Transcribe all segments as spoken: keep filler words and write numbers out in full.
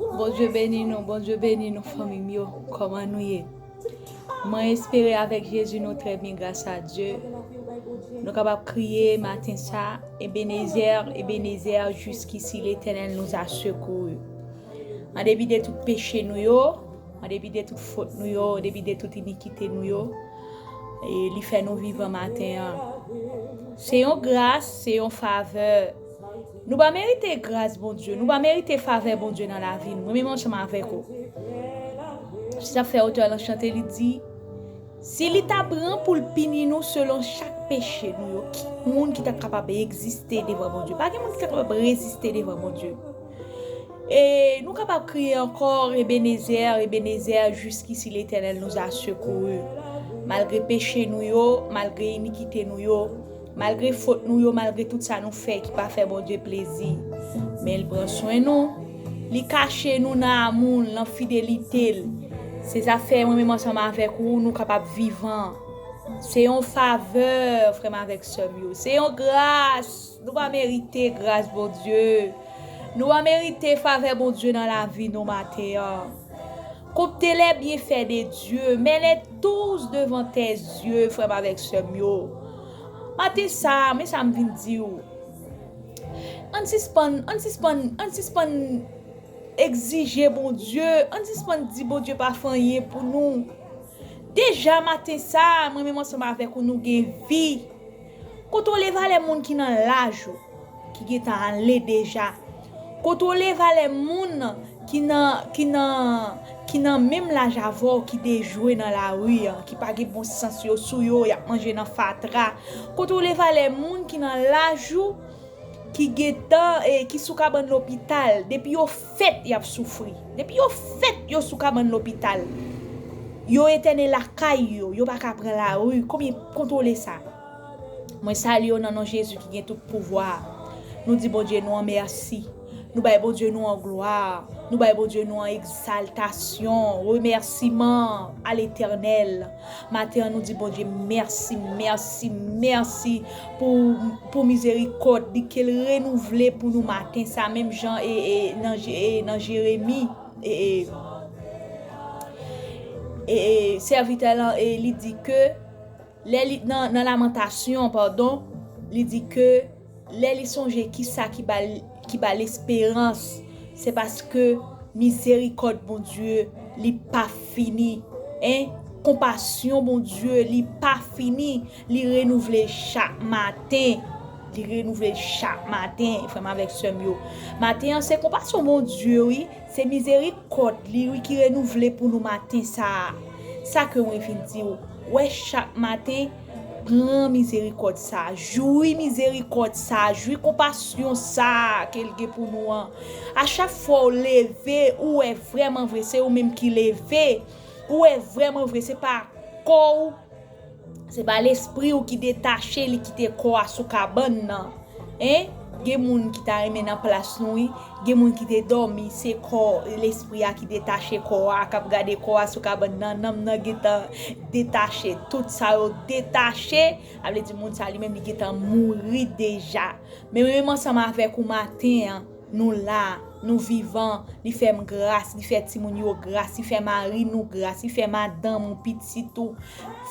Bondye beni nou, Bondye beni nou, fanmi m yo. Kòman nou ye? Mwen espere avèk Jezi nou trè byen, gras a Dye. Nou kapab kriye maten sa, Ebenezè, Ebenezè, jusqu'ici l'Éternel nous a secourus. An depi de tout peche nou yo, an depi de tout fot nou yo, an depi de tout inikite nou yo, e li fè nou vivan maten an. Se yon gras, se yon favè. Nou pa merite gras Bondye, nou pa merite favè Bondye nan lavi nou. Mwen menm ansanm avèk ou. Se sa k fè otè lan chante, li di, si li ta pran pou l pini nou selon chak peche nou yo, ki moun ki ta kapab egziste devan Bondye? Pa gen moun ki ta kapab reziste devan Bondye. E nou kapab kriye ankò, Ebenezè, Ebenezè, jusqu'ici l'Éternel nous a secourus. Malgre peche nou yo, malgre inikite nou yo, malgre fot nou yo, malgre tout sa nou fè ki pa fè Bondye plezi, men l pran swen nou. Li kache nou nan amou l, nan fidelite l. Se sa fè mwen menm ansanm avèk ou, nou kapab vivan. Se yon favè, frè m avèk sè m yo. Se yon gras. Nou pa merite gras Bondye. Nou pa merite favè Bondye nan lavi nou maten an. Comptez les bienfaits de Dieu, mets-les tous devant tes yeux, frè m avèk sè m yo. Maten sa, men sa m vin di w. Ann sispann, ann sispann, ann sispann egzije Bondye, ann sispann di Bondye pa fè anyen pou nou. Deja maten sa, mwen menm ansanm avèk ou, nou gen vi. Kontwole valè moun ki nan laj ou, ki gentan ale deja. Kontwole valè moun ki nan, ki nan, ki nan menm laj avè w, ki dejwe nan lari an, ki pa gen bon sans yo sou yo, y ap manje nan fatra. Kontwole valè moun ki nan laj ou, ki gentan, e, ki sou kabann lopital. Depi yo fèt, y ap soufri. Depi yo fèt, yo sou kabann lopital. Yo etène lakay yo, yo pa ka pran lari. Konbyen, kontwole sa. Mwen salye w nan non Jezi ki gen tout pouvwa. Nou di Bondye nou an mèsi. Nou bay Bondye nou an glwa. Nou bay Bondye nou an egzaltasyon. Remèsiman a Letènèl. Maten an, nou di Bondye mèsi, mèsi, mèsi pou, pou mizerikòd li ke l renouvle pou nou maten sa, menm jan e, e, nan, Je- e, nan Jeremi, e, e, e, e, sèvitè lan, e, li di ke lè li, nan, nan Lamantasyon, padon, li di ke lè li sonje kisa ki ba l, ki ba l esperans, se paske mizerikòd Bondye, li pa fini. En, konpasyon Bondye, li pa fini. Li renouvle chak maten. Li renouvle chak maten, frè m avèk sè m yo. Maten an, se konpasyon Bondye, wi. Se mizerikòd li, wi, ki renouvle pou nou maten sa a. Sa ke mwen vin di w, wè chak maten, pran mizerikòd sa a, jwi mizerikòd sa a, jwi konpasyon sa a ke l gen pou nou an. A chak fwa w leve, ou wè vrèman vre, se ou menm ki leve. Ou wè vrèman vre, se pa kò w, se pa lespri w ki detache, li kite kò a sou kabann nan. En? Gen moun ki ta renmen nan plas nou, wi. Gen moun ki te dòmi, se kò, lespri a ki detache kò a, k ap gade kò a sou kabann nan, nanm nan gentan detache. Tout sa yo detache, sa vle di moun sa li menm li gentan mouri deja. Men mwen menm ansanm avèk ou maten an, nou la, nou vivan, li fè m gras, li fè timoun yo gras, li fè mari nou gras, li fè madanm ou, pitit ou,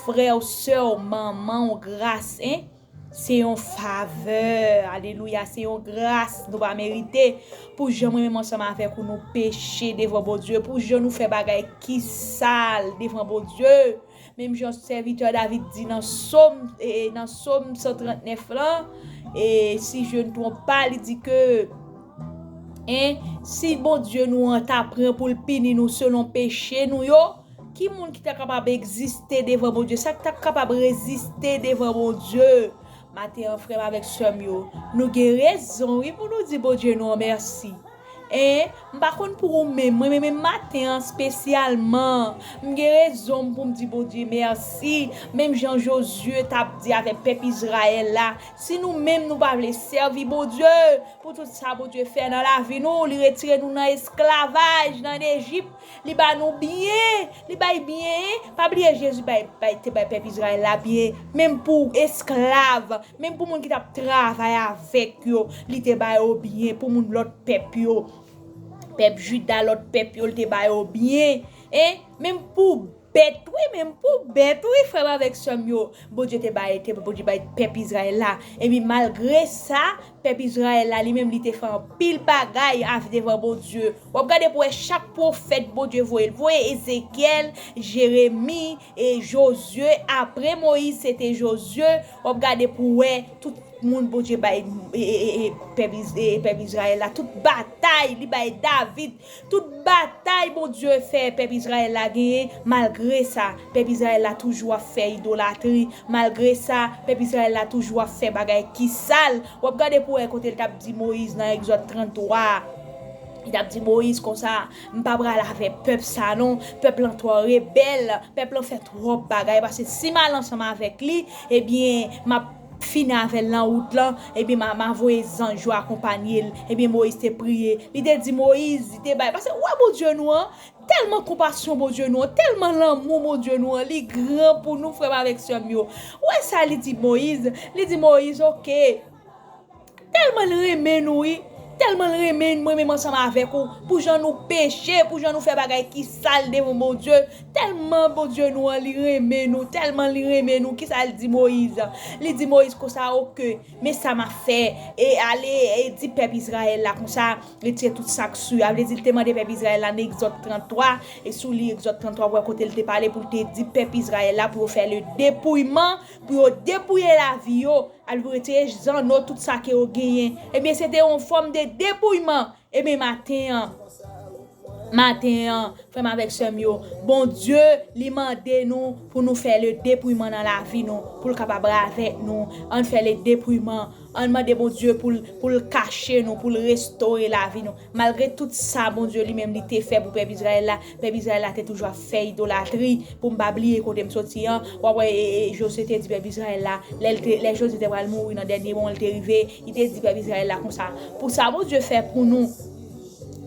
frè w, sè w, manman w gras, en? Se yon favè, alelouya, se yon gras nou pa merite. Pou jan mwen menm ansanm avèk ou nou peche devan Bondye, pou jan nou fè bagay ki sal devan Bondye. Menm jan sèvitè David di nan Sòm, e, e, nan Sòm san trannèf lan, e, si je ne trompe pas, li di ke, en, si Bondye nou an ta pran pou l pini nou selon peche nou yo, ki moun ki ta kapab egziste devan Bondye? Sa ki ta kapab reziste devan Bondye? Maten an, frè m avèk sè m yo, nou gen rezon, wi, pou nou di Bondye nou an mèsi. En, m pa konn pou ou menm, mwen menm, menm maten an espesyalman, m gen rezon m pou m di Bondye mèsi. Menm jan Jozye t ap di avèk pèp Izrayèl la, si nou menm nou pa vle sèvi Bondye, pou tout sa Bondye fè nan lavi nou, li retire nou nan esklavaj, nan Ejip, li ba nou byen, li bay byen, en. Pa bliye Jezi bay, bay, te bay pèp Izrayèl la byen, menm pou esklav, menm pou moun ki t ap travay avèk yo, li te ba yo byen, pou moun lòt pèp yo. Pèp Jida, lòt pèp yo, l te ba yo byen. E menm pou bèt, wi, menm pou bèt, wi, frè m avèk sè m yo. Bondye te bay, te, Bondye bay pèp Izrayèl la. Epi malgre sa, pèp Izrayèl la, li menm, li te fè anpil bagay devan Bondye. W ap gade pou wè chak pwofèt Bondye voye. L voye Ezekyèl, Jeremi, e Jozye. Apre Moyiz, se te Jozye. W ap gade pou wè tout moun Bondye bay, e, e, e, e, pèp Iz-, e, e, pèp Izrayèl la. Tout batay li bay David. Tout batay Bondye fè pèp Izrayèl la genyen, malgre sa, pèp Izrayèl la toujou ap fè idolatri, malgre sa, pèp Izrayèl la toujou ap fè bagay ki sal. W ap gade pou wè kote l t ap di Moyiz nan Egzòd tranntwa a. Li t ap di Moyiz konsa, "M pa pral avè pèp sa non, pèp lan twò rebèl, pèp lan fè twòp bagay, paske si m al ansanm avèk li, ebyen, m ap fini avè l nan wout lan, ebyen, m a, m a voye zanj yo akonpanye l." Ebyen, Moyiz te priye. Li te di Moyiz, li te bay, paske, w wè Bondye nou an, tèlman konpasyon Bondye nou an, tèlman lanmou Bondye nou an, li gran pou nou, frè m avèk sè m yo. W wè sa li di Moyiz? Li di Moyiz, "Oke, tèlman l renmen nou, wi, tèlman l renmen mwen menm ansanm avèk ou, pou jan nou peche, pou jan nou fè bagay ki sal devan Bondye, tèlman Bondye nou an, li renmen nou, tèlman li renmen nou." Kisa l di Moyiz? Li di Moyiz konsa, "Oke, men sa m ap fè, e ale, e di pèp Izrayèl la konsa, retire tout sa k sou yo." A vle di, li te mande pèp Izrayèl la nan Egzòd tranntwa, e si w li Egzòd tranntwa, w wè kote l te pale pou l te di pèp Izrayèl la pou yo fè le depouilman, pou yo depouye lavi yo, al retire zanno, tout sa ke yo genyen. Ebyen, se te yon fòm de depouilman. Ebyen, maten an, maten an, frè m avèk sè m yo, Bondye, li mande nou pou nou fè le depouilman nan lavi nou, pou l kapab avèk nou. Ann fè le depouilman. Ann mande Bondye pou l, pou l kache nou, pou l restore lavi nou. Malgre tout sa Bondye li menm li te fè pou pèp Izrayèl la, pèp Izrayèl la te toujou ap fè idolatri. Pou m pa bliye kote m soti an, w ap wè, e, e, Jozye te di pèp Izrayèl la, lè l te, lè Jozye te pral mouri nan dènye moman l te rive, li te di pèp Izrayèl la konsa, "Pou sa Bondye fè pou nou."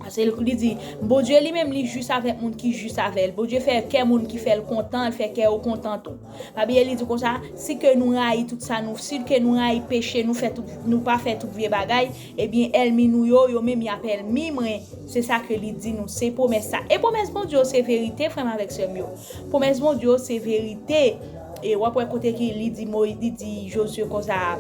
Paske li di, Bondye li menm, li jis avèk moun ki jis avè l. Bondye fè kè moun ki fè l kontan, l fè kè yo kontan tou. Pa bliye, li di konsa, "Si ke nou rayi tout sa, nou, si ke nou rayi peche, nou fè tout, nou pa fè tout vye bagay, ebyen, ènmi nou yo, yo menm, y ap ènmi mwen." Se sa ke li di nou, se pwomès sa. E pwomès Bondye yo, se verite, frè m avèk sè m yo. Pwomès Bondye yo, se verite. E w ap wè kote ki li di Moyiz, li di Jozye konsa,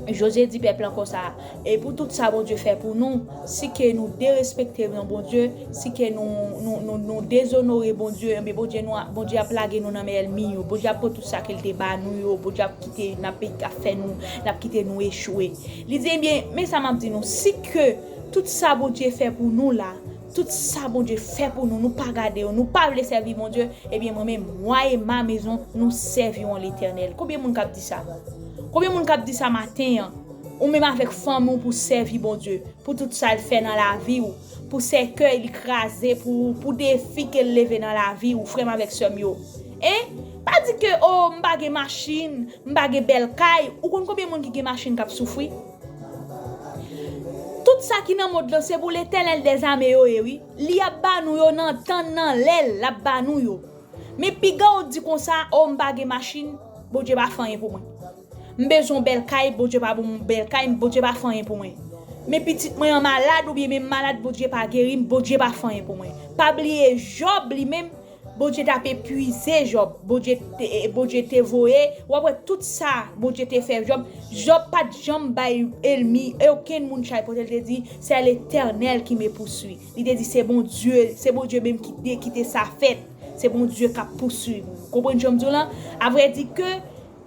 Jozye di pèp lan konsa, e pou tout sa Bondye fè pou nou, si ke nou derespekte non Bondye, si ke nou, nou, nou, nou dezonore Bondye, enben Bondye, nou, Bondye ap lage nou nan men ènmi yo. Bondye ap pran tout sa ke l te ba nou yo. Bondye ap kite n ap, ap fè nou, l ap kite nou echwe. Li di, ebyen, men sa m ap di nou, si ke tout sa Bondye fè pou nou la, tout sa Bondye fè pou nou, nou pa gade yo, nou pa vle sèvi Bondye, ebyen, mwen menm, mwa e ma mezon, nou sèvirons Letènèl. Konbyen moun k ap di sa? Konbyen moun k ap di sa maten an? Ou menm avèk fanmi w pou sèvi Bondye, pou tout sa l fè nan lavi w, pou sèkèy li kraze, pou, pou defi ke l leve nan lavi w, frè m avèk sè m yo. Hein? Pa di ke, o, m pa gen machin, m pa gen bèl kay. Ou konn konbyen moun ki gen machin k ap soufri? Tout sa ki nan mond lan, se pou Letènèl dèzame yo ye, wi. Li ap ba nou yo nan tan, nan lè l ap ba nou yo. Men piga w di konsa, o, m pa gen machin, Bondye pa fè anyen pou mwen. M bezwen yon bèl kay, Bondye pa ban m yon bèl kay, Bondye pa fè anyen pou mwen. Men pitit mwen an malad, oubyen men m malad, Bondye pa geri m, Bondye pa fè anyen pou mwen. Pa bliye Jòb li menm, Bondye t ap epuize Jòb. Bondye te, Bondye te voye, w ap wè tout sa Bondye te fè Jòb. Jòb pa t janm bay ènmi, okenn moun chay pote l, te di, c'est l'Éternel qui me poursuit. Li te di, se Bondye, se Bondye menm ki te, ki te sa fèt. Se Bondye k ap pouswiv ou. Konprann jan m di w lan? Avrèdi ke,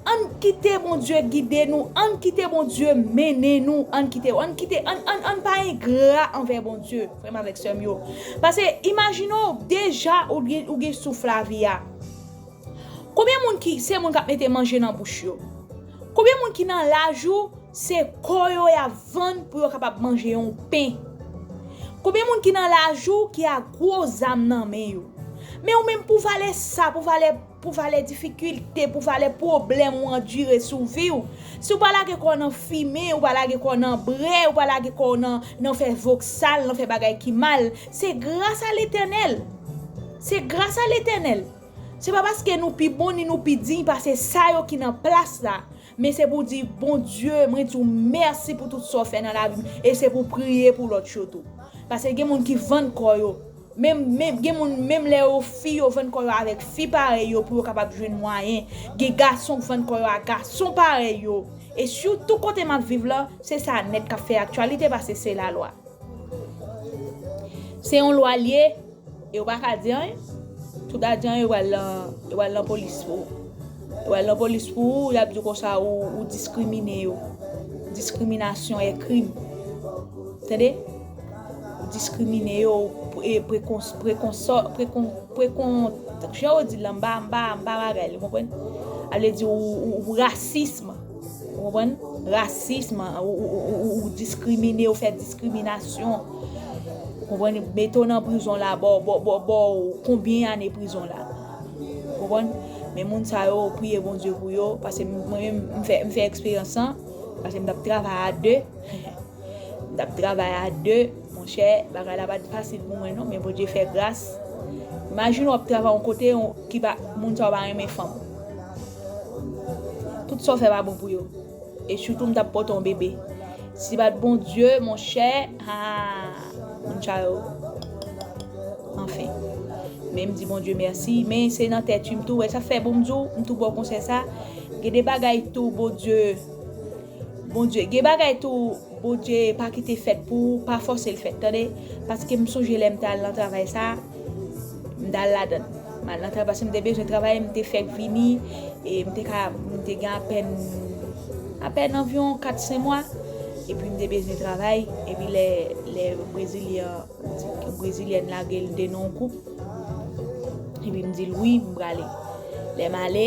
ann kite Bondye gide nou, ann kite Bondye mennen nou, ann kite, ann kite, ann, ann, ann pa engra anvè Bondye, frè m avèk sè m yo. Paske, imajine w, deja ou gen, ou gen souf lavi a. Konbyen moun ki, se moun k ap mete manje nan bouch yo? Konbyen moun ki nan laj ou, se kò yo y ap vann pou yo kapab manje yon pen? Konbyen moun ki nan laj ou ki ak gwo zam nan men yo? Men ou menm pou valè sa, pou valè, pou valè difikilte, pou valè pwoblèm ou andire sou vi w, si w pa lage kò w nan fimen, ou pa lage kò w nan brè, ou pa lage kò w nan, nan fè voksal, nan fè bagay ki mal, se gras a Letènèl. Se gras a Letènèl. Se pa paske nou pi bon ni nou pi diy pase sa yo ki nan plas la. Men se pou di, Bondye, mwen di w mèsi pou tout sa w fè nan lavi m. E se pou priye pou lòt yo tou. Paske gen moun ki vann kò yo. Menm, menm, gen moun, menm lè yo fi, yo vann kò yo avèk fi parèy yo pou yo kapab jwenn mwayen. Gen gason k vann kò yo a gason parèy yo. E sitou kote m ap viv la, se sa nèt k ap fè aktyalite paske se lalwa. Se yon lwa l ye, e yo pa ka di anyen. Si w ta di anyen, yo pral nan, yo pral nan polis pou ou. Yo pral nan polis pou ou, y ap di w konsa ou, ou diskrimine yo. Diskriminasyon è krim. Tande? Ou diskrimine yo, ou pre-, prekons-, prekonsò-, prekon-, prekon-, jan yo di l lan, m pa, m pa, m pa bagay li, w konprann? A vle di ou, ou, ou rasism. Ou konprann? Rasism, ou, ou, ou, ou, ou diskrimine, ou fè diskriminasyon. Ou konprann? Mete w nan prizon la, ba w, ba w, ba w, ba w konbyen ane prizon la. Ou konprann? Men moun sa yo, priye Bondye pou yo, paske m-, mwen menm, m fè, m fè eksperyans lan, paske m t ap travay a de. M t ap travay a de, monchè, bagay la pa t fasil pou mwen non, men Bondye fè gras. Imajine w ap travay yon kote yon, ki pa, moun sa yo pa renmen fanm. Tout sa w fè pa bon pou yo. E sitou m t ap pote yon bebe. Si pa t Bondye, monchè, ha, moun sa yo. Anfen. Men m di Bondye mèsi, men se nan tèt wi m tou wè sa fè bon m di w, m tou ba w konsèy sa. Gen de bagay tou Bondye, Bondye, gen bagay tou Bondye pa kite fèt pou ou, pa fòse l fèt, tande. Paske m sonje lè m t al nan travay sa, m t al ladan l. M al nan travay, paske m te bezwen travay, m te fèk vini, e m te ka, m te gen apèn, apèn anviwon kat senk mwa, epi m te bezwen travay, epi lè, lè Brezilyen an, Brezilyèn lage l, m te nan yon koup, epi m di l wi, m prale. Lè m ale,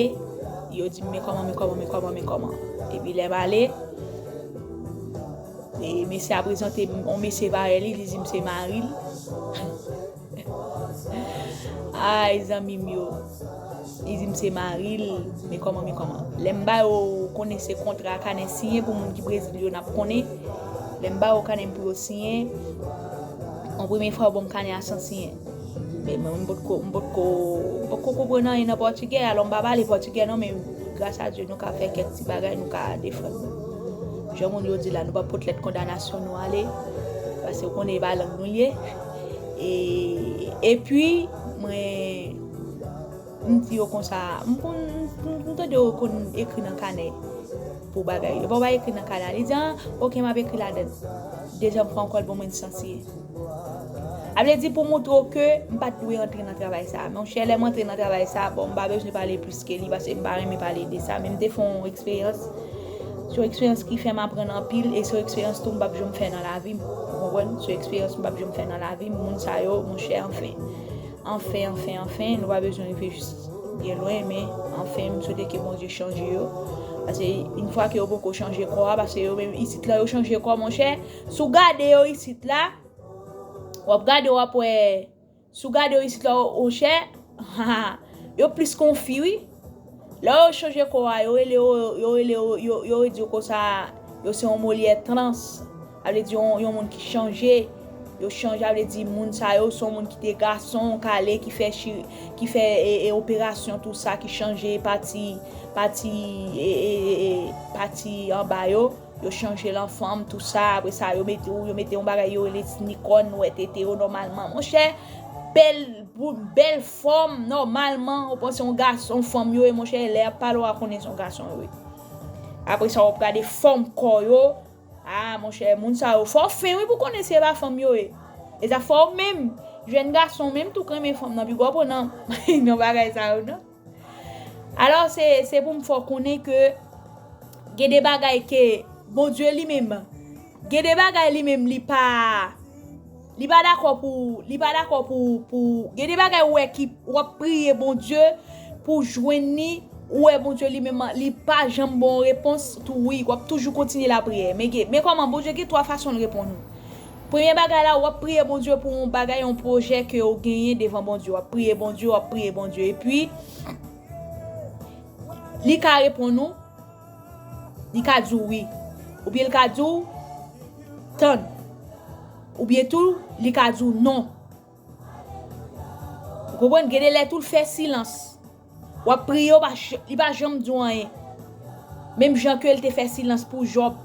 yo di m men kòman, men kòman, men kòman, men kòman. Epi lè m ale, e mesye a prezante m yon mesye parèy li, li di m se mari l. Ay, zanmi m yo. Li di m se mari l, men kòman, men kòman. Lè m ba yo konnen se kontra kanè siyen pou moun ki Brezil yo n ap konnen. Lè m ba yo kanè m pou yo siyen, yon premye fwa yo ban m kanè a san siyen. Men mwen, m potko, m potko, m potko konprann anyen nan pòtigè, alò m pa pale pòtigè non, men gras a Dye, nou ka fè kèk ti bagay, nou ka defann nou. Jan moun yo di la, nou pa pot lèt kondanasyon nou ale, paske w konnen e pa lang nou l ye. E, epi, mwen, m di yo konsa, m konn, m, m tande yo konn ekri nan kanè pou bagay. Yo pa ekri nan kanè. Li di, ah, oke, m ap ekri ladan. Dezyèm fwa ankò, l ban mwen san siyen. A vle di pou montre w ke m pa t dwe antre nan travay sa. Monchè, lè m antre nan travay sa, bon, m pa bezwen pale plis ke li, paske m pa renmen pale de sa. Men m te fè yon eksperyans. Se yon eksperyans ki fè m aprann anpil, e se yon eksperyans tou m p ap janm fè nan lavi m. Ou konprann? Se yon eksperyans m p ap janm fè nan lavi m. Moun sa yo, monchè, anfen. Anfen, anfen, anfen, nou pa bezwen rive jis byen lwen, men anfen, m swete ke Bondye chanje yo. Paske yon fwa ke yo poko chanje kò a, paske yo menm isit la, yo chanje kò, monchè. Si w gade yo isit la, w ap gade, w ap wè, si w gade yo isit la, monchè, yo plis konfi, wi. Lè yo chanje kò a, yo rele yo, yo rele yo, yo, yo di yo konsa, yo se yon Molière trans. Sa vle di yon, yon moun ki chanje. Yo chanje, sa vle di moun sa yo se yon moun ki te gason, kale, ki fè chi-, ki fè, e, e, operasyon, tou sa, ki chanje pati, pati, e, e, e, e, pati anba yo. Yo chanje l an fanm, tou sa. Apre sa, yo mete, yo mete yon bagay, yo rele silikòn, ou wè tete yo nòmalman. Monchè, bèl bout, bèl fòm, nòmalman, ou panse yon gason, fanm yo ye, monchè, lè y ap pale w a konnen se yon gason yo ye. Apre sa, w ap gade fòm kò yo. Ah, monchè, moun sa yo fò fen, wi, pou konnen se pa fanm yo ye. E sa fò w menm, jèn gason menm, tou k renmen fanm nan, pi gwo pran nan, nan bagay sa yo, non. Alò, se, se pou m fè w konnen ke gen de bagay ke Bondye li menm, gen de bagay li menm li pa, li pa dakò pou, li pa dakò pou, pou, gen de bagay ou wè ki, w ap priye Bondye pou jwenn li, ou wè Bondye li menm, li pa janm ba w repons, tou wi, w ap toujou kontinye lapriyè. Men gen, men kòman Bondye gen twa fason l reponn ou. Premye bagay la, w ap priye Bondye pou yon bagay, yon pwojè ke w genyen devan Bondye. W ap priye Bondye, w ap priye Bondye. Epi, li ka reponn ou, li ka di w wi. Oubyen li ka di w, tann. Oubyen tou, li ka di w non. Ou konprann? Gen de lè tou, l fè silans. W ap priye, w pa j-, li pa janm di w anyen. Menm jan ke l te fè silans pou Jòb.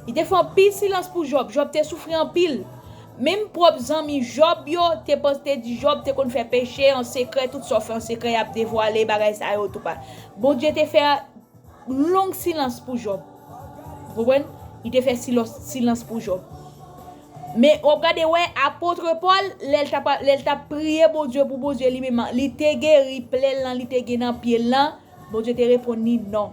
Li te fè anpil silans pou Jòb. Jòb te soufri anpil. Menm pwòp zanmi Jòb yo te panse, te di Jòb te konn fè peche an sekrè, tout sa w fè an sekrè, y ap devwale bagay sa yo tou pa. Bondye te fè long silans pou Jòb. Ou konprann? Li te fè silans, silans pou Jòb. Men w ap gade, wè, apot Pòl, lè l t ap, lè l t ap priye Bondye pou Bondye li menm, li te geri plè l lan, li te gen nan pye l lan, Bondye te reponn li non.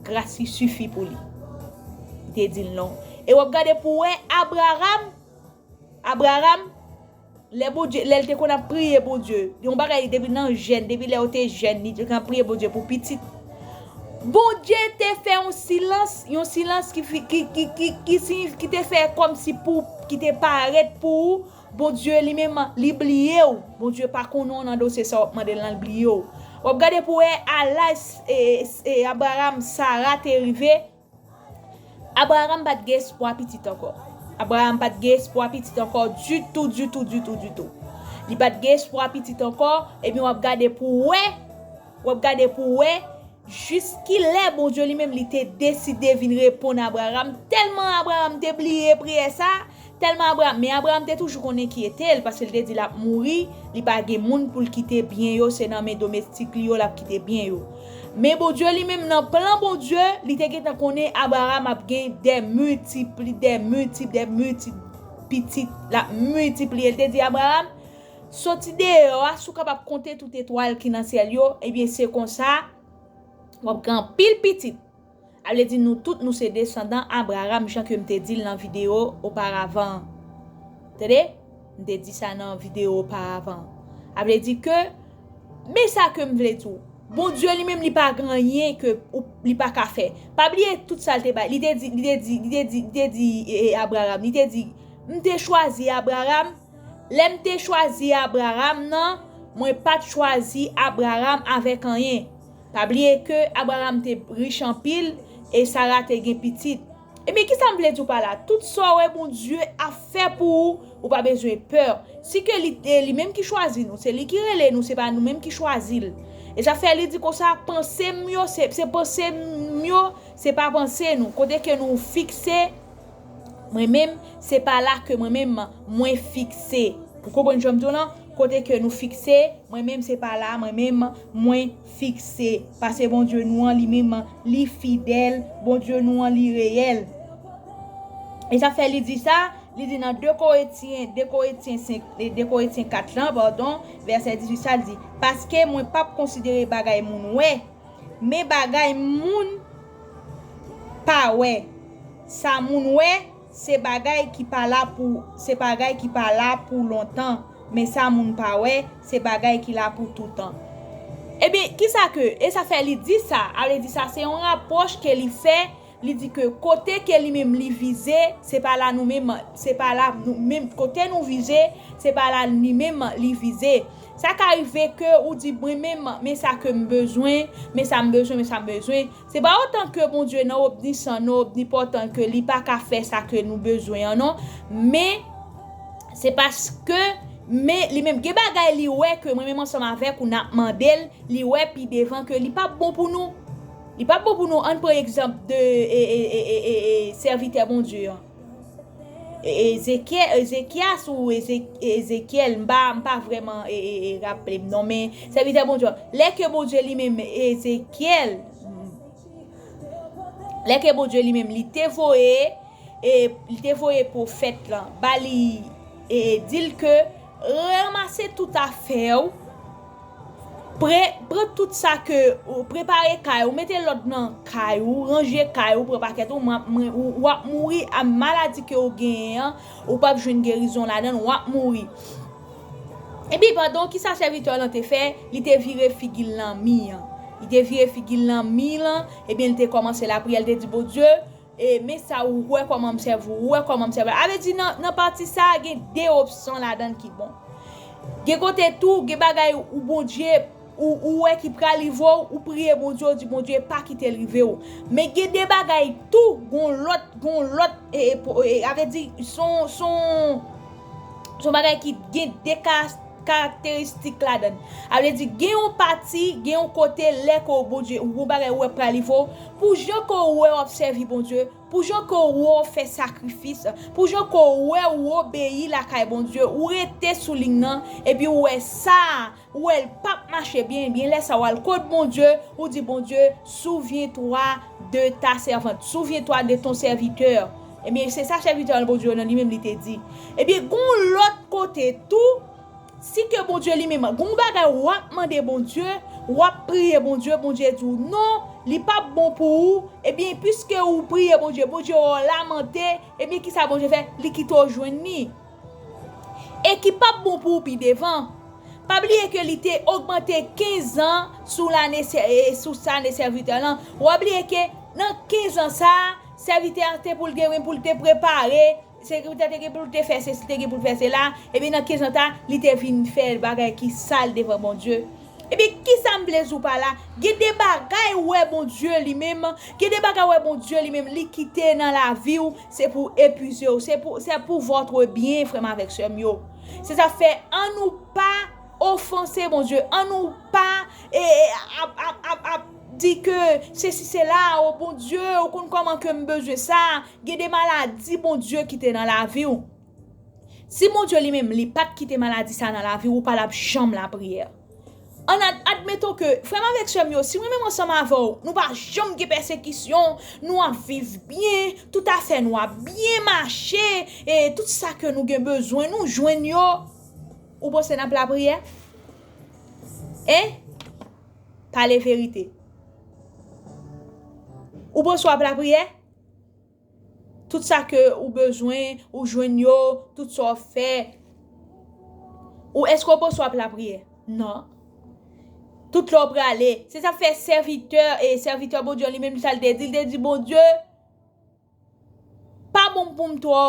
Gras li sifi pou li. Li te di l non. E w ap gade pou wè Abraram, Abraram, lè Bondye, lè l te konn ap priye Bondye, yon bagay depi nan jèn, depi lè yo te jèn, li te konn ap priye Bondye pou pitit. Bondye te fè yon silans, yon silans ki, fi- ki, ki, ki, ki, siyifi- ki te fè kòmsi pou, ki te parèt pou ou, Bondye li menm, li bliye w. Bondye pa konnen w nan dosye sa w ap mande l lan, li bliye w. W ap gade pou wè a laj e, e, Abraram, Sara te rive. Abraram pa t gen espwa pitit ankò. Abraram pa t gen espwa pitit ankò ditou, ditou, ditou, ditou. Li pa t gen espwa pitit ankò, ebyen w ap gade pou wè, w ap gade pou wè, jiskilè Bondye li menm li te deside vin reponn Abraram, tèlman Abraram te bliye priyè sa, tèlman Abraram, men Abraram te toujou konn enkyete l, paske l te di l ap mouri, li pa gen moun pou l kite byen yo, se nan men domestik li yo l ap kite byen yo. Men Bondye li menm nan plan Bondye, li te gentan konnen Abraram ap gen des multiples, des multiples, des multiples pitit, l ap miltipliye. L te di Abraram, soti deyò a, si w kapab konte tout etwal ki nan syèl yo, ebyen se konsa, w ap gen anpil pitit. A vle di nou tout nou se desandan Abraram, jan ke m te di l nan videyo oparavan an. Tande? M te di sa nan videyo oparavan an. A vle di ke, men sa ke m vle di w, Bondye li menm li pa gen anyen ke ou- li pa ka fè. Pa bliye tout sa l te bay. Li te di, li te di, li te di, li te di e, e, Abraram, li te di, m te chwazi Abraram, lè m te chwazi Abraram nan, mwen pa t chwazi Abraram avèk anyen. Pa bliye ke Abraram te rich anpil e Sara te gen pitit. Ebyen, kisa m vle di w pa la? Tout sa w wè Bondye ap fè pou ou, ou pa bezwen pè. Si ke li, e li menm ki chwazi nou, se li ki rele nou, se pa nou menm ki chwazi l. E sa fè li di konsa, panse m yo, se, se panse m yo, se pa panse nou. Kote ke nou fikse, mwen menm, se pa la ke mwen menm, mwen fikse. Ou konprann jan m di w lan? Kote ke nou fikse, mwen menm, se pa la, mwen menm, mwen fikse. Paske Bondye nou an, li menm, li fidèl, Bondye nou an, li reyèl. E sa fè li di sa, li di nan de Korentyen, de Korentyen senk, e de Korentyen kat lan, padon, vèsè dizuit sa, li di, paske mwen p ap konsidere bagay moun wè, men bagay moun pa wè. Sa moun wè, se bagay ki pa la pou, se bagay ki pa la pou lontan, men sa moun pa wè, se bagay ki la pou toutan. Ebyen, kisa ke, e sa fè li di sa, a vle di sa, se yon rapwòch ke li fè, li di ke kote ke li menm li vize, se pa la nou menm, se pa la nou menm, kote nou vize, se pa la li menm li vize. Sa ka rive ke ou di, mwen menm, men sa ke m bezwen, men sa m bezwen, men sa m bezwen. Se pa otan ke Bondye nan omnisan, nan omnipòtan ke li pa ka fè sa ke nou bezwen an, non. Men, se paske, men li menm gen bagay li wè ke mwen menm ansanm avèk ou n ap mande l, li wè pi devan ke li p ap bon pou nou. Li p ap bon pou nou. Ann pran egzanp de e, e, e, e, e, e, sèvitè Bondye an. E, Ezekyè-, Ezekyas ou Eze-, Ezekyèl, m pa, m pa vrèman e, e, e, raple m non, men sèvitè Bondye an, lè ke Bondye li menm, Ezekyèl, lè ke Bondye li menm, li te voye, e, li te voye pwofèt lan, ba li, e, di l ke ranmase tout afè w, pre-, pran tout sa ke, ou prepare kay ou, mete lòd nan kay ou, ranje kay ou, pran pakèt ou, mwen, mwen, ou, w ap mouri a maladi ke ou genyen an, ou p ap jwenn gerizon ladan l, w ap mouri. Epi, pandan kisa sèvitè lan te fè, li te vire figi l nan mi an. Li te vire figi l nan mi lan, ebyen, li te kòmanse lapriyè, li te di, Bondye, e, men sa, ou wè kòman m sèvi w, ou wè kòman m sèvi w. A vle di, nan, nan pati sa a, gen de opsyon ladan l ki bon. Gen kote tou, gen bagay ou Bondye, ou, ou wè ki pral rive w, ou priye Bondye, ou di, Bondye, pa kite l rive w. Men gen de bagay tou, gon lòt, gon lòt, e, e, po- e, a vle di, son, son, son bagay ki gen de ka- karakteristik ladan l. A vle di, gen yon pati, gen yon kote, lè ke w Bondye, ou gon bagay ou wè pral rive w, pou jan ke w wè w ap sèvi Bondye, Pou jan ke w wè w fè sakrifis, pou jan ke w wè w obeyi lakay Bondye, ou rete sou liy nan, epi w wè sa, ou wè l p ap mache byen, ebyen lè sa w al kot Bondye, ou di, Bondye, souviens-toi de ta servante, souviens-toi de ton serviteur. Ebyen, se sa sèvitè Bondye nan li menm li te di. Ebyen, gon lòt kote tou, si ke Bondye li menm, gon bagay w ap mande Bondye, w ap priye Bondye, Bondye di w non, li p ap bon pou ou, ebyen, piske ou priye Bondye, Bondye wè w lamante, ebyen, kisa Bondye fè? Li kite w jwenn li. E ki p ap bon pou ou pi devan. Pa bliye ke li te ogmante kenz an sou lane sè-, e, sou sa ane sèvitè lan. W ap bliye ke nan kenz an sa a, sèvitè a te pou l gen, pou l te prepare, sèvitè te gen pou l te fè sesi, te gen pou l fè sela, epi nan kenz an sa, li te vin fè bagay ki sal devan Bondye. Epi kisa m vle di w pa la? Gen de bagay w wè Bondye li menm, gen de bagay w wè Bondye li menm, li kite nan lavi w, se pou epuize w, se pou, se pou votre bien, frè m avèk sè m yo. Se sa fè, ann nou pa ofanse Bondye, ann nou pa, e, e, ap, ap, ap, ap di ke sesi sela, o Bondye, ou konn kòman ke m bezwen sa, gen de maladi Bondye kite nan lavi w. Si Bondye li menm, li pa t kite maladi sa nan lavi w, ou pa t ap janm lapriyè. Ann ad-, admeton ke, frè m avèk sè m yo, si mwen menm ansanm avè w, nou pa janm gen pèsekisyon, nou ap viv byen, tout afè nou ap byen mache, e tout sa ke nou gen bezwen, nou jwenn yo, ou panse n ap lapriyè? Hein? Pale verite. Ou panse w ap lapriyè? Tout sa ke ou bezwen, ou jwenn yo, tout sa w fè. Ou, èske w panse w ap lapriyè? Non. Tout lè w prale. Se sa fè sèvitè, e sèvitè Bondye li menm, sa l te di, l te di, Bondye, pa bon pou m twò,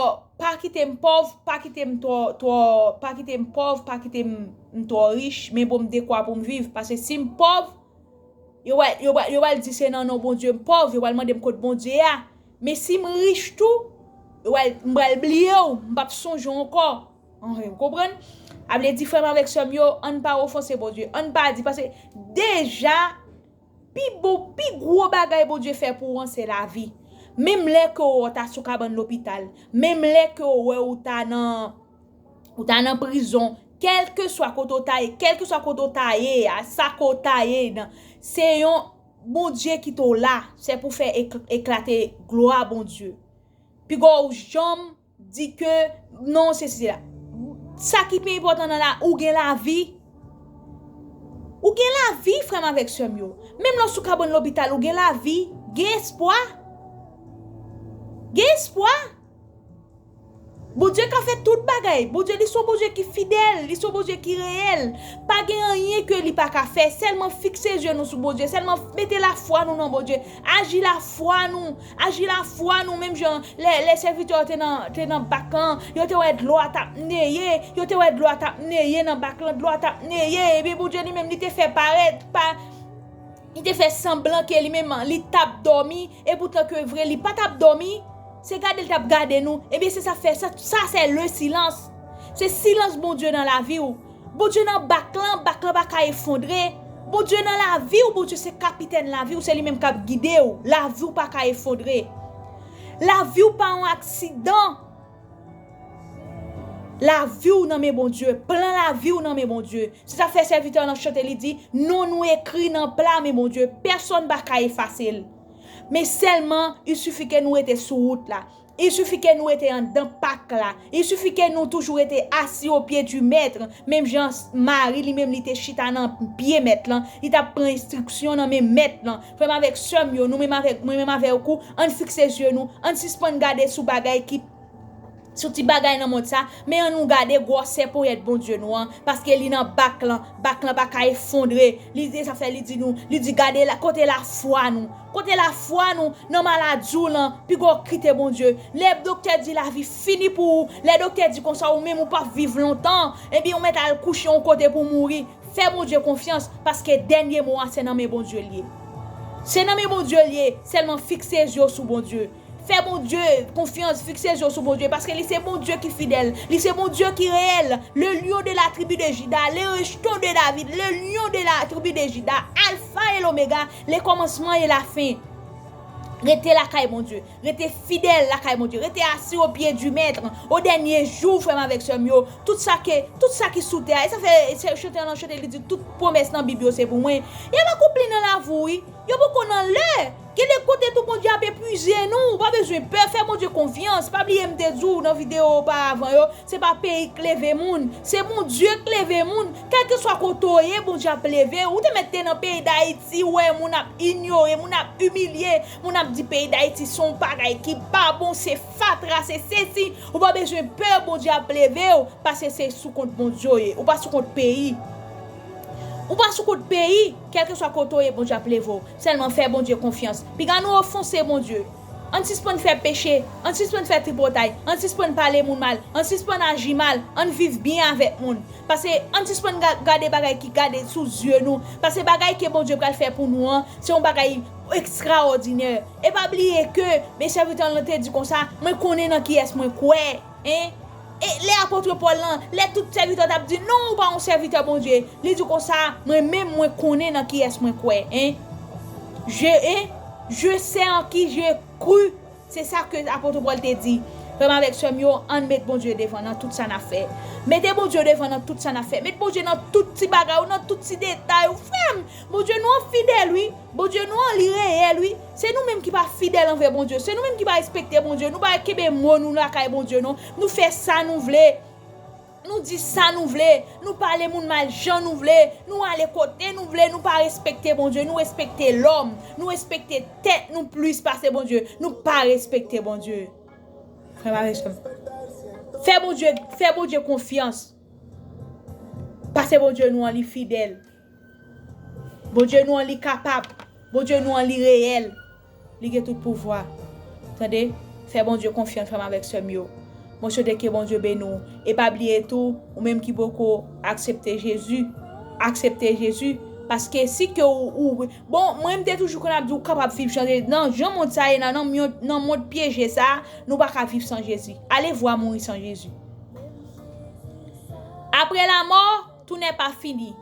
pa kite m pòv, pa kite m twò, twò, pa kite m pòv, pa kite m, m twò rich, men bon m dekwa pou m viv. Paske si m pòv, yo pral, yo pral, yo pral di se nan non Bondye m pòv, yo pral mande m kot Bondye a. Men si m rich tou, yo pral, m pral bliye w, m p ap sonje w ankò. Anhen, w konprann? A vle di, frè m avèk sè m yo, ann pa ofanse Bondye. Ann pa di, paske deja, pi bon, pi gwo bagay Bondye fè pou w an, se lavi. Menm lè ke w wè w ta sou kabann lopital, menm lè ke w wè w ta nan, ou ta nan prizon, kèlkeswa kote w ta ye, kèlkeswa kote w ta ye a, sa ke w ta ye nan, se yon Bondye kite w la, se pou fè ek-, eklate glwa Bondye. Piga w janm di ke non, se, se la. Sa ki pi enpòtan nan la, ou gen lavi. Ou gen lavi, frè m avèk sè m yo. Menm lè w sou kabann lopital, ou gen lavi, gen espwa. Gen espwa. Bondye ka fè tout bagay. Bondye, li se yon Bondye ki fidèl, li se yon Bondye ki reyèl. Pa gen anyen ke li pa ka fè. Sèlman fikse zye nou sou Bondye. Sèlman mete lafwa nou nan Bondye. Aji lafwa nou. Aji lafwa nou. Menm jan lè, lè sèvitè yo te nan, te nan bak lan, yo te wè dlo a t ap neye. Yo te wè dlo a t ap neye nan bak lan. Dlo a t ap neye. Ebyen, Bondye li menm, li te fè parèt, pa, li te fè sanblan ke li menm, li t ap dòmi. Epoutan ke vre, li pa t ap dòmi. Se gade l t ap gade nou. Ebyen, se sa k fè, sa, sa se le silans. Se silans Bondye nan lavi w. Bondye nan bak lan, bak lan pa ka efondre. Bondye nan lavi w, Bondye se kapitèn lavi w, se li menm k ap gide w. Lavi w pa ka efondre. Lavi w pa yon aksidan. Lavi w nan men Bondye. Plan lavi w nan men Bondye. Se sa fè sèvitè lan chante, li di, non nou ekri nan pla men Bondye. Pèsonn pa ka efase l. Men sèlman, il suffit ke nou rete sou wout la. Il suffit ke nou rete anndan pak la. Il suffit ke nou toujou rete assis aux pieds du maître. Menm jan Mari li menm li te chita nan pye mèt lan, li t ap pran enstriksyon nan men mèt lan. Frè m avèk sè m yo, nou menm avèk, mwen menm avèk ou, ann fikse zye nou, ann sispann gade sou bagay ki, sou ti bagay nan mond sa, men ann nou gade gwòsè ponyèt Bondye nou an, paske li nan bak lan, bak lan pa ka efondre. Li, se sa fè li di nou, li di, gade la, kote lafwa nou? Kote lafwa nou nan maladi w lan? Piga w kite Bondye. Lè doktè di lavi fini pou ou, lè doktè di konsa ou menm ou p ap viv lontan, ebyen ou mèt al kouche yon kote pou mouri. Fè Bondye konfyans, paske dènye mo a se nan men Bondye l ye. Se nan men Bondye l ye, sèlman fikse zye w sou Bondye. Fè Bondye konfyans, fikse zye w sou Bondye, paske li se Bondye ki fidèl, li se Bondye ki reyèl. Le lion de la tribu de Juda, le rejeton de David, le lion de la tribu de Juda, Alpha et l'Oméga, le commencement et la fin. Rete lakay Bondye. Rete fidèl lakay Bondye. Rete assis au pied du Maître. O dènye jou, frè m avèk sè m yo, tout sa ke, tout sa ki sou tè a, e sa fè, e se chantè an chante, li di, tout pwomès nan Bib yo se pou mwen. Y ap akonpli nan lavi w, wi. Yo poko nan lè. Gen de kote tou Bondye ap epuize nou. Ou pa bezwen pè, fè Bondye konfyans. Pa bliye m te di w nan videyo oparavan yo, se pa peyi k leve moun, se Bondye k leve moun. Kèlkeswa kote w ye, Bondye ap leve w. Ou te mèt te nan peyi Dayiti, ou wè moun ap inyore, moun ap imilye, moun ap di peyi Dayiti se yon bagay ki pa bon, se fatra, se sesi. Ou pa bezwen pè, Bondye ap leve w, paske se sou kont Bondye w ye. Ou pa sou kont peyi. Ou pa sou kont peyi, kèlkeswa kote w ye, Bondye ap leve w. Sèlman fè Bondye konfyans. Piga nou ofanse Bondye. Ann sispann fè peche, ann sispann fè tripotay, ann sispann pale moun mal, ann sispann aji mal, ann viv byen avèk moun. Paske ann sispann ga- gade bagay ki gade sou zye nou. Paske bagay ke Bondye pral fè pou nou an, se yon bagay ekstraòdinè. E pa bliye ke, men sèvitè an te di konsa, mwen konnen nan kiyès mwen kwè. Hein? E lè apot Pòl lan, lè tout sèvitè t ap di, non, ou pa yon sèvitè Bondye, li di konsa, mwen menm, mwen konnen nan kiyès mwen kwè. Hein? Je, hein? Je sais en qui j'ai cru. Se sa ke apot Pòl te di. Frè m avèk sè m yo, ann met Bondye devan nan tout sa n ap fè. Mete Bondye devan nan tout sa n ap fè. Met Bondye nan tout ti bagay ou, nan tout ti detay ou, frè m. Bondye nou an fidèl, wi. Bondye nou an, li reyèl, wi. Se nou menm ki pa fidèl anvè Bondye. Se nou menm ki pa respekte Bondye. Nou pa kenbe mo nou lakay Bondye, non. Nou fè sa nou vle. Nou di sa nou vle. Nou pale moun mal jan nou vle. Nou ale kote nou vle. Nou pa respekte Bondye. Nou respekte lòm. Nou respekte tèt nou plis pase Bondye. Nou pa respekte Bondye. Frè m avèk sè m. Fè Bondye, fè Bondye konfyans. Paske Bondye nou an, li fidèl. Bondye nou an, li kapab. Bondye nou an, li reyèl. Li gen tout pouvwa. Tande? Fè Bondye konfyans, frè m avèk sè m yo. Mwen swete ke Bondye beni w. E pa bliye tou, ou menm ki poko aksepte Jezi, aksepte Jezi. Paske si ke ou, ou, bon, mwen m te toujou konn ap di ou kapab viv san Jezi. Nan jan mond sa ye, nan, nan, myon- nan mond pyeje sa, nou pa ka viv san Jezi. Ale vwa mouri san Jezi. Après la mort, tout n'est pas fini.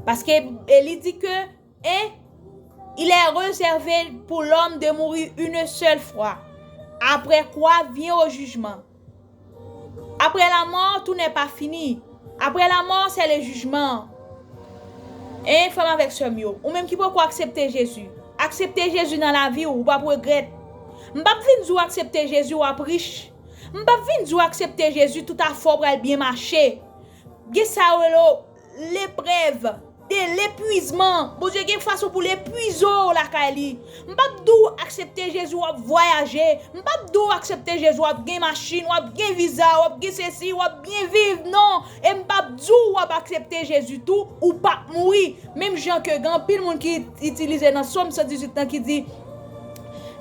Paske, e li di ke, et il est réservé pour l'homme de mourir une seule fois. Après quoi vient au jugement. Après la mort, tout n'est pas fini. Après la mort, c'est le jugement. E frè m avèk sè m yo, ou menm ki poko aksepte Jezi, aksepte Jezi nan lavi w, ou p ap regrèt. M p ap vin di w aksepte Jezi, w ap rich. M p ap vin di w aksepte Jezi, tout afè w pral byen mache. Gen sa yo rele leprèv, de lepwizman. Bondye gen fason pou l epwize w lakay li. M p ap di w aksepte Jezi, w ap vwayaje. M p ap di w aksepte Jezi, w ap gen machin, w ap gen viza, w ap gen sesi, w ap byen viv. Non. E m p ap di w w ap aksepte Jezi tou, ou p ap mouri. Menm jan ke gen anpil moun ki itilize nan Sòm san dizuit lan ki di,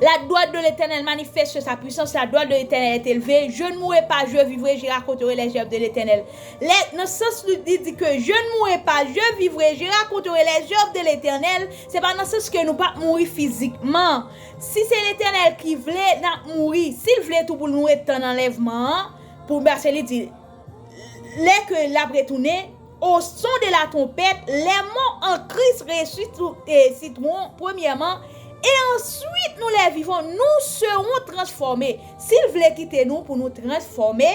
La droite de l'Éternel manifeste sa puissance, la droite de l'Éternel est élevée. Je ne mourrai pas, je vivrai, je raconterai les œuvres de l'Éternel. Lè, nan sans li, li di ke je ne mourrai pas, je vivrai, je raconterai les œuvres de l'Éternel, se pa nan sans ke nou p ap mouri fizikman. Si se Letènèl ki vle, n ap mouri. Si l vle tou pou nou ret tann anlèvman an, pou, paske li di, lè ke l ap retounen, au son de la trompette, les morts en Christ ressusciteront premièrement, et ensuite nous les vivants, nous serons transformés. Si l vle kite nou pou nou transfòme,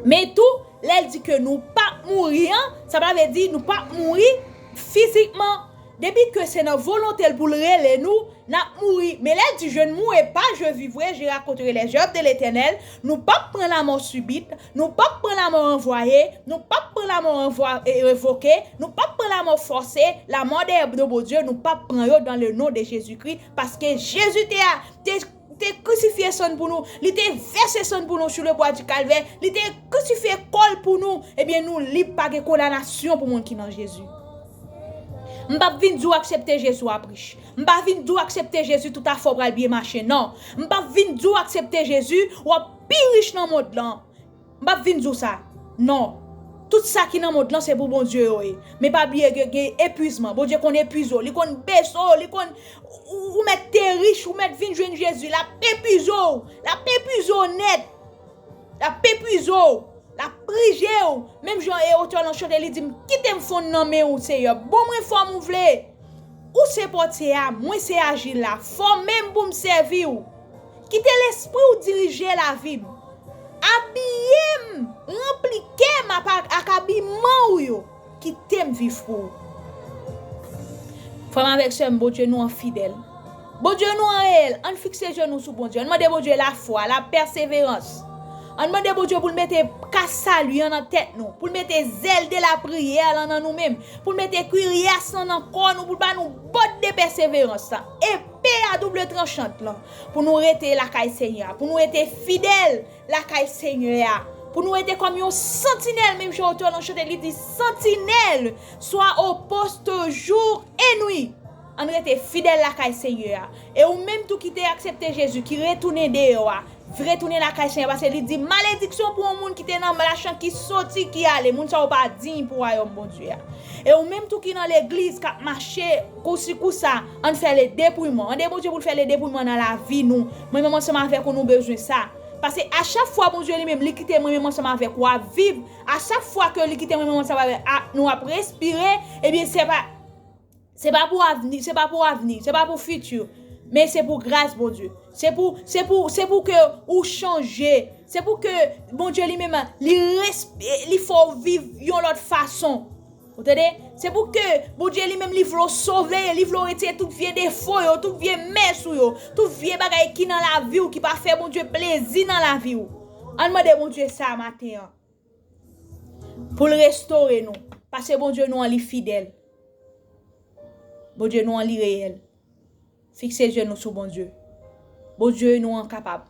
men tou, lè l di ke nou p ap mouri an, sa pa vle di nou p ap mouri fizikman. Depi ke se nan volonte l pou l rele nou, n ap mouri. Men lè l di, je ne mourrai pas, je vivrai, je raconterai les œuvres de l'Éternel, nou p ap pran lanmò sibit, nou p ap pran lanmò ranvwaye, nou p ap pran lanmò ranvwa-, e, revoke, nou p ap pran lanmò fòse, la mort des de Bondye, nou p ap pran yo dans le nom de Jésus-Christ, paske Jezi te a, te, te krisifye san l pou nou, li te vèse san l pou nou sou le bwa di Kalvè, li te krisifye kò l pou nou, ebyen nou lib, pa gen kondanasyon pou moun ki nan Jezi. M p ap vin di w aksepte Jezi w ap rich. M pa vin di w aksepte Jezi tout afè w pral byen mache, non. M p ap vin di w aksepte Jezi w ap pi rich nan mond lan. M p ap vin di w sa. Non. Tout sa ki nan mond lan se pou Bondye yo ye. Men pa bliye gen, gen epwizman. Bondye konn epwize w. Li konn bese w. Li konn, ou, ou mèt te rich, ou mèt vin jwenn Jezi. L ap epwize w. L ap epwize w nèt. L ap epwize w. L ap prije w. Menm jan e otè lan chante, li di, m kite m fonn nan men w, Seyè. Ban mwen fòm ou vle. Ou se pòtye a, mwen se ajil la. Fòme m pou m sèvi w. Kite lespri w dirije lavi m. Abiye m, ranpli kè m ak, ak abiman w yo. Kite m viv pou ou. Frè m avèk sè m, Bondye nou an fidèl. Bondye nou an reyèl. Ann fikse je nou sou Bondye. Ann mande Bondye lafwa, lapèseverans. Ann mande Bondye pou l mete kas sali an nan tèt nou, pou l mete zèl de lapriyè lan nan nou menm, pou l mete kiryès lan nan kò nou, pou l ba nou bòt de pèseverans lan, epe a double tranchant lan, pou nou rete lakay Senyè a, pou nou rete fidèl lakay Senyè a, pou nou rete kòm yon santinèl, menm jan otè lan chante, li di, Sentinelle, sois au poste jour et nuit. Ann rete fidèl lakay Senyè a. E ou menm tou ki te aksepte Jezi, ki retounen deyò a, retounen lakay Senyè, paske li di, malediksyon pou yon moun ki te nan machan, ki soti, ki ale. Moun sa yo pa diy pou wayòm Bondye a. E ou menm tou ki nan legliz, k ap mache kousi kousa, ann fè le depouillement. Mande Bondye pou l fè le depouillement nan lavi nou. Mwen menm ansanm avèk ou, nou bezwen sa. Paske a chak fwa Bondye li menm, li kite mwen menm ansanm avèk ou ap viv, a chak fwa ke li kite mwen menm ansanm avèk a, nou ap respire, ebyen, se pa, se pa pou avni, se pa pou avni, se pa pou fiti, men se pou gras Bondye. Se pou, se pou, se pou ke ou chanje. Se pou ke Bondye li menm, li resp-, li fè w viv yon lòt fason. Ou tande? Se pou ke Bondye li menm, li vle w sove, li vle w retire tout vye defo yo, tout vye mès ou yo, tout vye bagay ki nan lavi w, ki pa fè Bondye plezi nan lavi w. Ann mande Bondye sa maten an. Pou l restore nou. Paske Bondye nou an li fidèl. Bondye nou an li reyèl. Fikse je nou sou Bondye. Bondye nou an kapab.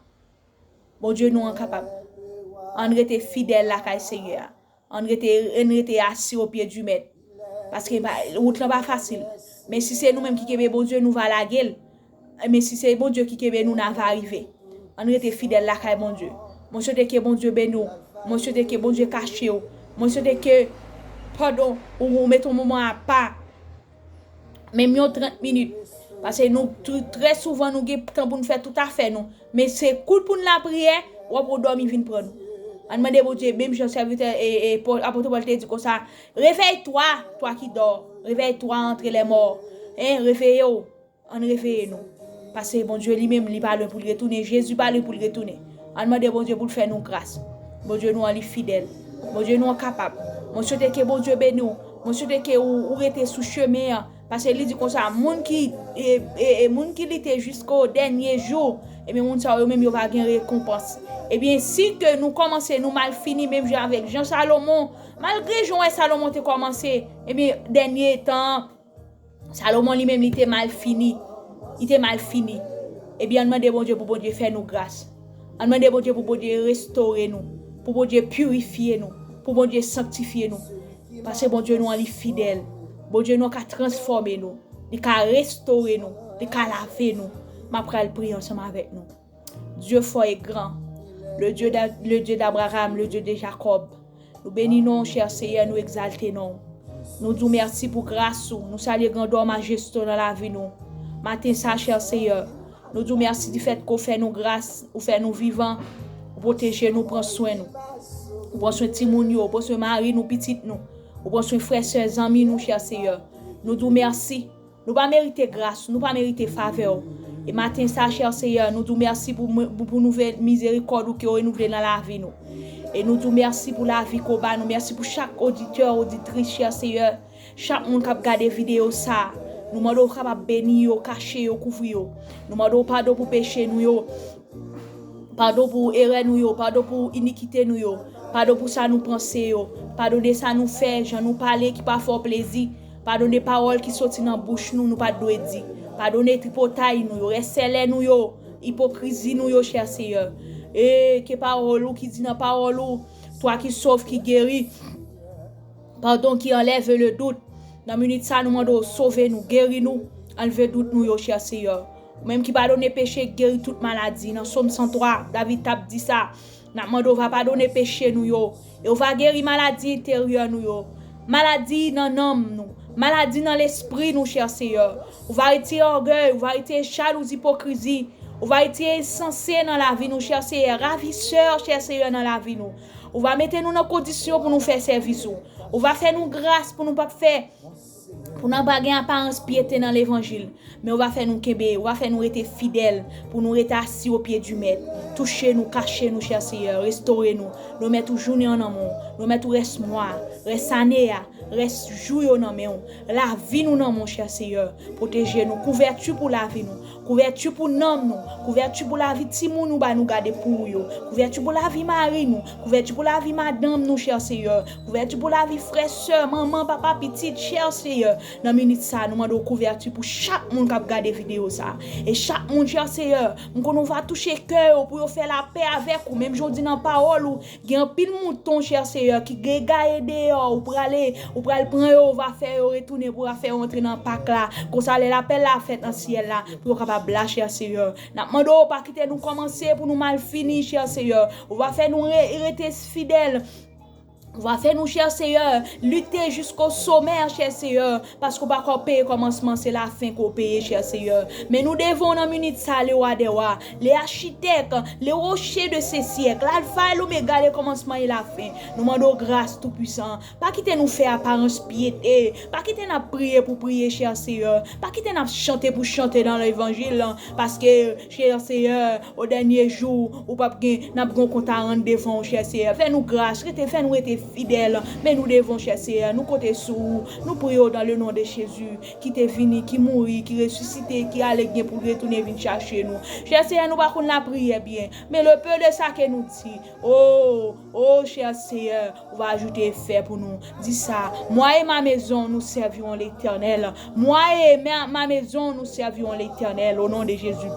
Bondye nou an kapab. Ann rete fidèl lakay Senyè a. Ann rete, ann rete assis aux pieds du Maître. Paske pa, wout lan pa fasil. Men si se nou menm ki kenbe Bondye, nou va lage l. Men si se Bondye ki kenbe nou, n a va rive. Ann rete fidèl lakay Bondye. Mwen swete ke Bondye beni w. Mwen swete ke Bondye kache w. Mwen swete ke, padon, ou, ou mete yon moman apa. Menm yon trant minit. Paske nou, tou, trè souvan, nou gen tan pou nou fè tout afè nou. Men se kout pou n lapriyè, w ap wè w dòmi vin pran nou. Ann mande Bondye, menm jan sèvitè e, e Pòl, apot Pòl te di konsa, Réveille-toi, toi qui dors. Réveille-toi entre les morts. Hein, reveye w. Ann reveye nou. Paske Bondye li menm, li pa lwen pou l retounen. Jezi pa lwen pou l retounen. Ann mande Bondye pou l fè nou gras. Bondye nou an li fidèl. Bondye nou an kapab. Mwen swete ke Bondye beni w. Mwen swete ke ou, ou rete sou chemen an. Paske li di konsa, moun ki, e, e, e moun ki lite jisko dènye jou, ebyen, moun sa yo menm, yo va gen rekonpans. Ebyen, si ke nou kòmanse, nou mal fini, menm jan avèk jan Salomon, malgre jan wè Salomon te kòmanse, ebyen, dènye tan, Salomon li menm, li te mal fini. Li te mal fini. Ebyen, ann mande Bondye pou Bondye fè nou gras. Ann mande Bondye pou Bondye restore nou, pou Bondye pirifye nou, pou Bondye sanktifye nou. Paske Bondye nou an li fidèl. Bondye nou an ka transfòme nou. Li ka restore nou. Li ka lave nou. M ap pral priye ansanm avèk nou. Dieu fort et grand, le Dieu d'A-, le Dieu d'Abraham, le Dieu de Jacob. Nou beni non w, chè Seyè, nou egzalte non w. Nou di w mèsi pou gras ou. Nou salye grandè w, majeste w nan lavi nou. Maten sa, chè Seyè, nou di w mèsi difèt ke w fè nou gras, ou fè nou vivan, ou pwoteje nou, pran swen nou. Ou pran swen timoun yo, ou pran swen mari nou, pitit nou. Ou pran swen frè, sè, zanmi nou, chè Seyè. Nou di w mèsi. Nou pa merite gras ou, nou pa merite favè w. E maten sa, chè Seyè, nou di w mèsi pou, pou, pou nouvèl mizerikòd ou ke w renouvle nan lavi nou. E nou di w mèsi pou lavi ke w ba nou. Mèsi pou chak oditè, oditris, chè Seyè. Chak moun k ap gade videyo sa, nou mande w kapab beni yo, kache yo, kouvri yo. Nou mande w padon pou peche nou yo. Padon pou erè nou yo, padon pou inikite nou yo, padon pou sa nou panse yo, padone sa nou fè, jan nou pale ki pa fè w plezi, padone pawòl ki soti nan bouch nou, nou pa t dwe di, padone tripotay nou yo, rèsèlè nou yo, ipokrizi nou yo, chè Seyè. E ke pawòl ou ki di nan pawòl ou, toi qui sauves, qui guéris, pardon, qui enlève le doute. Nan minit sa, nou mande w sove nou, geri nou, anlve dout nou yo, chè Seyè. Ou menm ki padone peche, geri tout maladi. Nan Sòm san twa, David t ap di sa. N ap mande w va padone peche nou yo. E w va geri maladi enteryè nou yo. Maladi nan nanm nou. Maladi nan lespri nou, chè Seyè. Ou va retire ògèy, ou va retire jalouzi, ipokrizi. Ou va retire ensanse nan lavi nou, chè Seyè. Ravisè, chè Seyè, nan lavi nou. Ou va mete nou nan kondisyon pou nou fè sèvis ou. Ou va fè nou gras pou nou p ap fè, Pou n pa gen aparans pyete nan levanjil, men ou va fè nou kenbe, ou va fè nou rete fidèl, pou nou rete assis aux pieds du Maître. Touche nou, kache nou, chè Seyè, restore nou. Remèt ou jounen an nan men w, remèt ou rès mwa, rès ane a, rès jou yo nan men w. Lavi nou nan men w, chè Seyè. Pwoteje nou, kouvèti pou lavi nou, kouvèti pou nanm nou, kouvèti pou lavi timoun ou ba nou gade pou ou yo, kouvèti pou lavi mari nou, kouvèti pou lavi madanm nou, chè Seyè, kouvèti pou lavi frè, sè, manman, papa, pitit, chè Seyè. Nan minit sa, nou mande w kouvèti pou chak moun k ap gade videyo sa. E chak moun, chè Seyè, m konnen w va touche kè yo pou yo fè lapè avèk ou. Menm jan w di nan pawòl ou, gen anpil mouton, chè Seyè, ki degaye deyò. Ou prale, ou pral pran yo, ou va fè yo retounen, pou w va fè yo antre nan pak la. Konsa, lè lapèl la fèt nan syèl la, pou yo kapab la, chè Seyè. N ap mande w, pa kite nou kòmanse pou nou mal fini, chè Seyè. Ou va fè nou re- rete fidèl. Ou va fè nou, chè Seyè, lite jisko somè, chè Seyè, paske w pa ka peye kòmansman, se lafen ke w peye, chè Seyè. Men nou devan w nan minit sa, le wa dè wa, le achitèk, le woche de se syèk, l'alfa e lomega, le kòmansman e lafen. Nou mande w gras toupwisan. Pa kite nou fè aparans pyete. Pa kite n ap priye pou priye, chè Seyè. Pa kite n ap chante pou chante nan levanjil, paske, chè Seyè, o dènye jou, ou p ap gen, n ap gen yon kont a rann devan w, chè Seyè. Fè nou gras, rete, fè nou rete fidèl. Men nou devan w, chè Seyè, nou konte sou ou, nou priye w dans le nom de Jésus, ki te vini, ki mouri, ki resisite, ki ale, gen pou l retounen vin chache nou. Chè Seyè, nou pa konn lapriyè byen, men le peu de sa ke nou di, o, o, chè Seyè, ou va ajoute fè pou nou. Di sa, moi et ma maison, nous servirons l'Éternel. Moi et ma, ma maison, nous servirons l'Éternel, au nom de Jésus.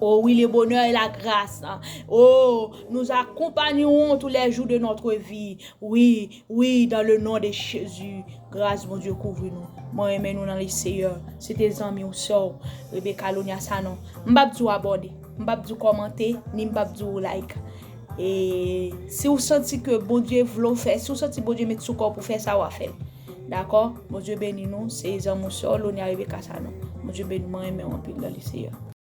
Oh oui, le bonheur et la grâce, oh, nous accompagneront tous les jours de notre vie. Oui, oui, dans le nom de Jésus. Gras Bondye kouvri nou. Mwen renmen nou nan le Seyè. Se te zanmi w, sè w, Rebecca Lonia Sanon. M p ap di w abòne, m p ap di w kòmante, ni m p ap di w like. E si w santi ke Bondye vle w fè, si w santi Bondye met sou kò w pou fè sa, w a fè l. Dakò? Bondye beni nou. Se zanmi w, sè w, Lonia Rebecca Sanon. Bondye beni w, mwen renmen w anpil nan le Seyè.